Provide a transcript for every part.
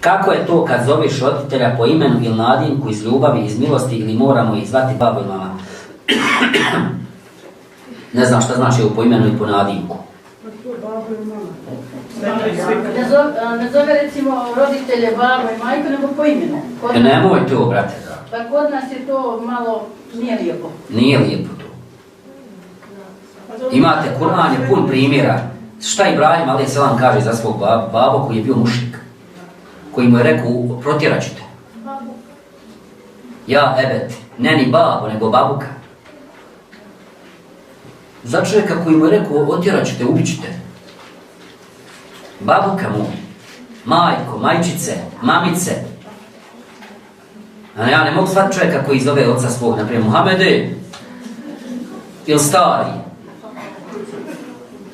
Kako je to kad zoveš roditelja po imenu ili nadimku iz ljubavi, iz milosti ili moramo ih zvati babo i mama? Ne znam šta znači po imenu i po nadimku. Ne zove recimo roditelje babo i majko, nego po imenu. Nemoj to, brate. Pa kod nas je to malo, nije lijepo. Nije lijepo to. Imate, Kur'an je pun primjera. Šta Ibrahim alejhi selam kaže za svog babo koji je bio mušrik, koji mu je rekao protjerat ću te. Ja ebet, ne ni babo, nego babuka. Za čovjeka koji mu je rekao otjerat ću te, ubit ću te. Babuka mu, majko, majčice, mamice. A ja ne mogu shvatiti čovjeka koji zove oca svog, naprimjer Muhamede, ili stari.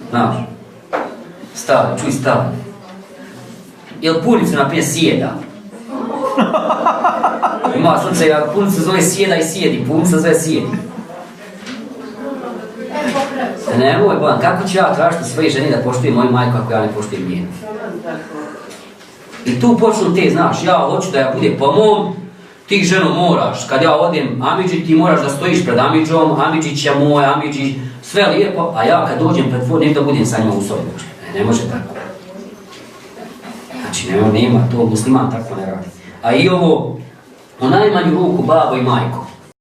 Znaš, stari, čuj stari. Ili punicu, naprimjer, sjeda. Ima slučaj, punicu zove sjeda i sjedi, punica zove sjedi. Nemoj, Bojan, kako ću ja tražiti svoje žene da poštujem moju majku ako ja ne poštujem njenu? I tu počnu te, znaš, ja hoću da ja bude po mom, ti ženo moraš, kad ja odem Amidži, ti moraš da stojiš pred Amidžom, Amidžić je moj, Amidži, sve lijepo, a ja kad dođem pred tvoj, nek da budem sa njima u sobi. Ne može tako. Znači, nema, to musliman tako ne radi. A i ovo, u najmanju ruku babo i majko.